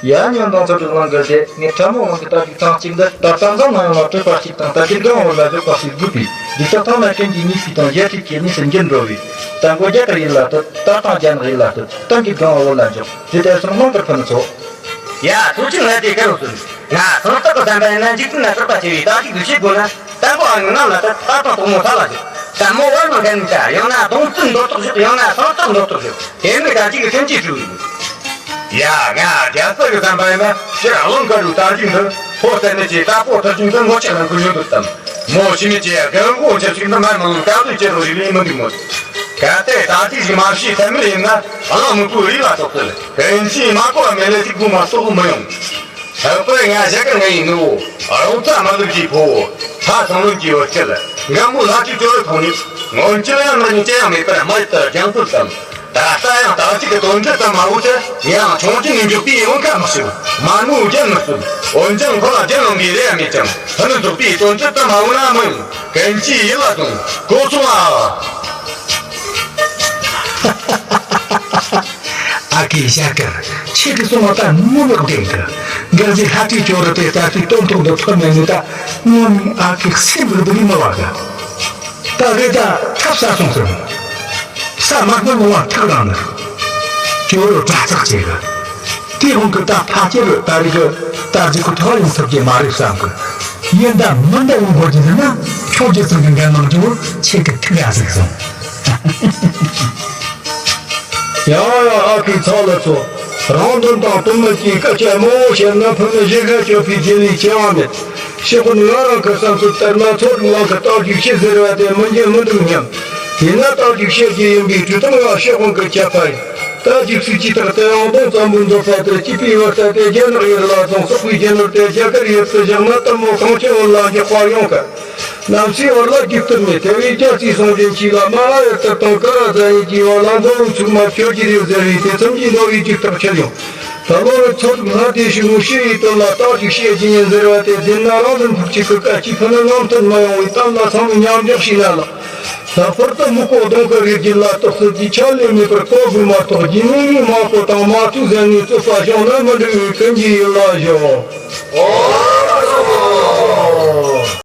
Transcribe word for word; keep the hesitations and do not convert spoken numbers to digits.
ཡ། ཉོན་དང་ཚོ་དྲུག་ལང་གི་རྗེ། ངས་ཕྲ་མོ་དབང་གི་རྟ་རྒྱུག་ཐེངས་གཅིག་འདི་ད་ལྟ་འཛམ་གླིང་ཡོངས་ལ་གྲགས་པ་ཞིག་དང་རྟ་རྒྱུག་སྒང་འོག་ལ་འཇོག་པ་ཞིག་དགོས་པས། འདི་ལྟར་ཐང་ན་ཀུན་གྱིས་ཉེས་པའི་དང་ཡ་ཁྲིད་ཀྱི་གནས་སུ་འགྱུར་འགྲོ་བས། ད་མགོ་རྒྱ་གར་ཡིན་ལ་ལྟོས། ད་ཐང་རྒྱ་ནག་ཡིན་ལ་ལྟོས། རྟ་རྒྱུག་སྒང་འོག་ལ་འཇོག་རྒྱུ་དེ་སོང་ལོང་དུ་ཕུལ་ཚོ། ཡ། ཐུགས་རྗེ་ཆེ། ང་དེ་གར་རུ་སོང་། ང་སང་རྟག་གི་བསམ་པ་ཡིན་ན་འཇིག་རྟེན་ན་གྲགས་པ་ཆེ་བའི་རྟ་རྒྱུག་འདི་བྱེད་དགོས་ན། ལྟ་བུ་ཨ་ནི་ནང་ལ་ད་ད་དང་དོག་མོ་ཚ་ལ་ཞིག་ལྟད་མོ་བར་མ་འགན་ནི་ཆ་ཡང་ན་གདོང་བཙུན་མདོ་ཐོག་ཞིག་ཡང་ན་སང་རྟག་མདོ་ཐོག་ཞིག་དེ་ནི་ག་ཅིག་གི་ཁྱིམ་གྱི་ཞུ། ཡ། ང་རྒྱལ་སྲས་ཀྱི་བསམ་པ་ཡིན་ན་སྤྱིར་གླང་དཀར་རུ་རྟ་རྒྱུག་འདི་ཕོ་གསར་མི་ཆེ་རྟ་ཕོ་ཐུར་ཅུང་འདི་ངོ་ཆེ་ལ་ཁུ་ཡོང་དུ་བཏང་། མོ་ཕྱི་མི་ཆེ་རྒན་གོག་ཆེ་ཞིག་འདི་མ་མང་དཀའ་སྡུག་ཆེ་རུ་རིགས་ལས་མི་འདུག་མོད། གལ་ཏེ་ད་ཅིག་ཞིག་མ་ཤེས་ཐལ་མི་ཡིན་ན་གླང་མི་བུ་རིགས་ལ་སོགས་ཏེ་གན་ཆི་མ་གོ་བ་མེད་ལས་ཅིག་བུ་མ་སོགས་མི་ཡོང་། ལྷག་པར་ང་ཞྭ་དཀར་ང་ཡི་ནུ་བོ། རོང་ཚ་མ་ལུག་གི་ཕོ་བོ། ལྷ་སང་ལོན་གྱི་བུ་སྐྱེད། འགའ་མོ་ལྷ་ཆུ་ཅོ་རི་ཐོང་ནི། སྔོན་ཆད་ཡང་ང་གཉིས་ཅི་ཡང་མེད་པར་མ་ཡི་ལྟར་རྒྱང་ཚུལ་བསམ། ད་ལྟ་ཡང་ད་ཅིག་གི་དོན་འདི་ཙམ་མ་འོ་ཚེ་ཡང་ཆུང་ཆུང་ནས་མགྱོགས་པའི་ཡོང་ཁ་མི་ཤེས། མ་མོའི་རྒྱན་མི་སྲིད། འོན་ཀྱང་ཁོ་ལ་རྒྱན་ལོང་གི་རེ་ཡང་མེད་ཀྱང་ཕུ་ནུ་རྫོགས་པའི་དོན་འདི་ཙམ་མ་འོ་ན་མི་ཡོང་། གན་ཆི་ཡིད་ལ་ཟུང་གོ་སོང་ཨ། ཨ་ཁུའི་ཞྭ་དཀར། ཁྱེད་ཀྱིས་གསུངས་པ་ད་ངོ་མ་བདེན་གི། འགག་རྩའི་ལྷ་ཁྲིད་ཅོ་རི་དེ་ད་ལྟའི་སྟོན་ཐོག་ཏུ་ཐོན་མེད་ནི་ད་དངོས་གནས་ཨ་ཁུའི་སེམས་ལ་བདེ་མི་བ་གི། ད་རེད་ད་ཐབས་ས་སོང་ཟེར། ས་མ་སྔོན་མོ་བ་ཐག་རང་ནི། ཅོ་རི་དྲག་ཚགས་བྱེད་གི། དེ་འོང་གི་ད་ཕ་ཁྱེར་ད་རེས་གི་ད་རྫི་ཁུ་ཐོག་ཡོང་ཐུབ་ཀྱི་མ་རེད་བསམ་གི། ཡིན་ད་མི་འདའ་འོང་དགོས་ཀྱི་ཟེར་ན་ཁྱོད་ཀྱི་ཚང་གི་འགན་ནང་ཅོ་ཁྱེད་ཀྱི་ཐུག་ཡ་ཟིག་སོང་། ཡང་ཡང་ཨ་ཁུའི་ཚང་ལ་ཚོ། རང་དོན་དང་དོན་མི་གཅིག་སྐད་ཆ་མང་བོ་བཤད་ན་ཕུ་ནུ་གཞི་ཁ་སྐྱོབ་པའི་རྒྱུ་ལས་ཆེ་བ་མེད། ཤེས་ཀུན་ང་རང་གི་བསམ་ཚུལ་ལྟར་ན་ཚོ་རིག་ལང་གི་རྟགས་ཅིག་ཤེས་ཟེར་བ་དེ་མི་འགྱུར་མི་འདུག་སྙམ། ཡིན་ན་རྟགས་ཅིག་ཤེས་ཀྱི་ཡིན་པའི་གྲོས་དམ་ཡང་ཤེས་ཀུན་གི་ཁྱད་པར་ཡིན། རྟགས་ཅིག་སྲིད་ཀྱི་རྟགས་དེ་ཡང་དོན་ཙམ་པོ་འཛོལ་ས་དེ་སྐྱིད་པའི་བར་ཐག་དེ་རྒྱ་ནག་ཡུལ་ལ་སོང་སོག་པོའི་རྒྱལ་ནོར་དེ་རྒྱ་གར་ཡུལ་དུ་བཞག་ན་ལྟད་མོ་གང་ཆེ་བོ་ལ་འཇོག་པ་ཡོང་གི། གནམ་སའི་བར་ལ་རྒྱུག་ཐུབ་མེད། དེ་བས་རྒྱ་སྲིད་སྲུང་བཞིན་གྱིས་ལ་མ་ང་ཡར་དུ་དང་ཀ་ར་ཛ་ཡིན་གྱི་བ་ལ་མཛོ་བོའི་ཚུགས་མ་ཁྱོད་ཀྱི་རེད་ཟེར་བས་དེ་ཙམ་གྱིས་འདོ་བའི་རྒྱུག་ཐག་ཆོད་ཡོང་། ད་ལོ་རུ་ཚོ་དྲུག་ལྷ་དེ་ཞུ་ངོ་ཤི་ཡི་དོན་ལ་རྟགས་ཅིག་བཤད་ཀྱི་ཡིན་ཟེར་བ་དེ་བདེན་ན་རང་བདེན་ཕུགས་གཅིག་གི་བཀའ་ཅི་ཕུ་ནུ་ནང་མཐུན་མ་ཡོང་བའི་གཏམ་ལ་ཚང་མས་མཉམ་འཇོག་ཞིག་ན་ལ། ལྷག་པར་དུ་མི་གོ་གདོང་གི་རིགས་རྒྱུད་ལ་རྟགས་གསལ་གྱི་ཆ་ལས་མེད་པར་གོ་དགོས་མ་གཏོགས་རྒྱུད་ངོས་ནས་མ་གོ་དང་མ་ཐུག་ཟན་ནས་རྩོད་པ་བྱུང་ན་མི་འགྲིག་པའི་ཀུན་གྱི་ཡིད་ལ་ཞོག།